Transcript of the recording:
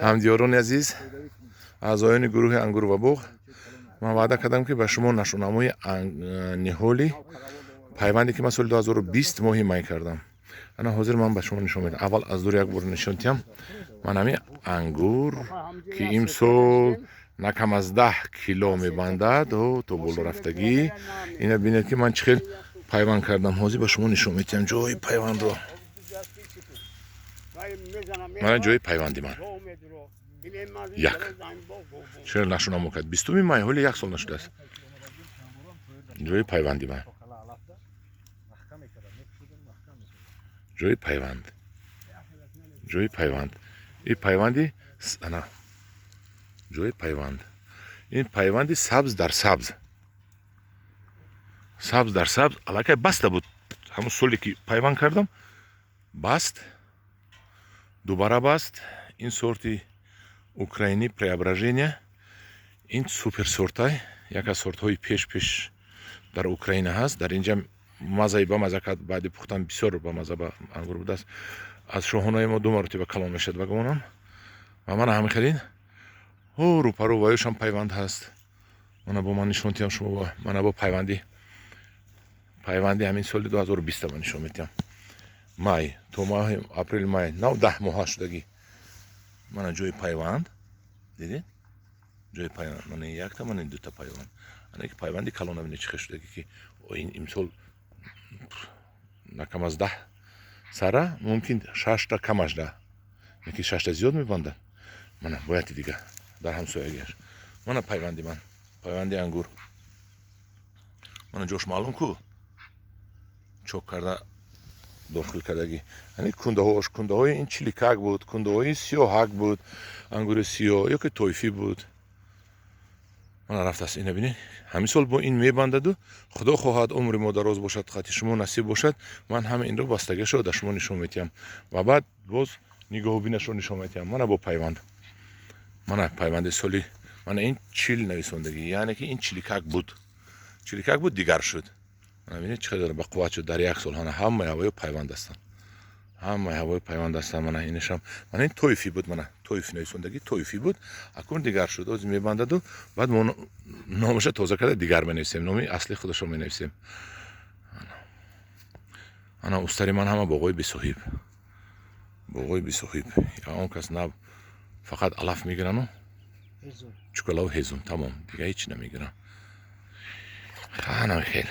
Ҳамдиёрони азиз, аъзоёни гурӯҳи «Ангур ва боғ», ман ваъда кардам, ки ба шумо нашунамои ниҳоли пайванде, ки ман соли 2020 моҳи май кардам, ана ҳозир ман ба шумо нишон медиҳам. Аввал аз дур як бор нишон диҳам. Ман ҳамин ангур, ки имсол на кам аз 10 кило мебандад, то боло рафтагӣ. Ина бинед, ки ман чӣ хел пайванд кардам. Ҳозир ба шумо нишон медиҳам ҷои пайвандро. Мана ҷои пайванди ман як чӣ нашунамо кард. 20-уми май, ҳоли як сол нашудааст. Ҷои пайванди ман, ҷои пайванд, ҷои пайванд, ин пайванди, ана ҷои пайванд, ин пайванди сабз дар сабз, сабз дар сабз. Аллакай баста буд. Ҳамун соле ки пайванд кардам, баст, дубара баст. Ин сорти украинӣ «Преображение», ин супер сортай, як аз сортҳои пеш пеш дар Украина ҳаст. Дар инҷа маззаи ба мазза кард. Баъди пухтан бисёр ба мазза ба ангур будааст. Аз шоҳонаи мо ду маротиба калон мешавад, ба гумонам. Ва мана ҳамин хелин ҳу рӯпарӯ ваюшам пайванд ҳаст. Мана бо ман нишон диҳам шумо. Мана бо пайванди, пайванди ҳамин соли 2020 ман нишон медиҳам, май то моҳи апрел, май, нав 10 моҳа шудагӣ. Мана ҷои пайванд, дидед ҷои пайванд? Мана якта, мана дута пайванд. Ана ки пайванди калона бинед, чӣ хел шудагӣ, ки имсол на кам аз 10 сара, мумкин шашта, камаш 10, яки шашта зиёд мебандад. Мана бояди дига дар ҳамсоягиаш. Мана пайванди ман, пайванди ангур. Мана ҷош маълум ку, чок карда дохил кардагӣ. Ани кундаҳош, кундаҳои ин чиликак буд, кундаҳои сиёҳак буд, ангури сиёҳ ё ки тойфӣ буд. Мана рафтааст, ина бинед. Ҳамин сол бо ин мебандаду, худо хоҳад, умри мо дароз бошад, хати шумо насиб бошад, ман ҳама инро бастагиашро дар шумо нишон медиҳам ва баъд боз нигоҳубинашро нишон медиҳам. Мана бо пайванд, мана пайванди соли, мана ин чил нависондагӣ, яъне ки ин чиликак буд, чиликак буд, дигар шуд. Мана бинед, чӣ қадар ба қувват шуд дар як сол. Ҳана ҳамаи ҳавои пайванд ҳастанд, ҳамаи ҳавои пайванд ҳастанд. Мана инашам, мана ин тоифӣ буд, мана тоиф нависондагӣ, тоифӣ буд, акун дигар шуд. Оз мебандаду баъд мо номаша тоза карда дигар менависем, номи асли худашро менависем. Ана устари ман ҳама боғои бесоҳиб, боғои бесоҳиб. Он кас на фақат алаф мегирану чукалаву ҳезум, тамом, дига ҳеч намегирам. Хана хел.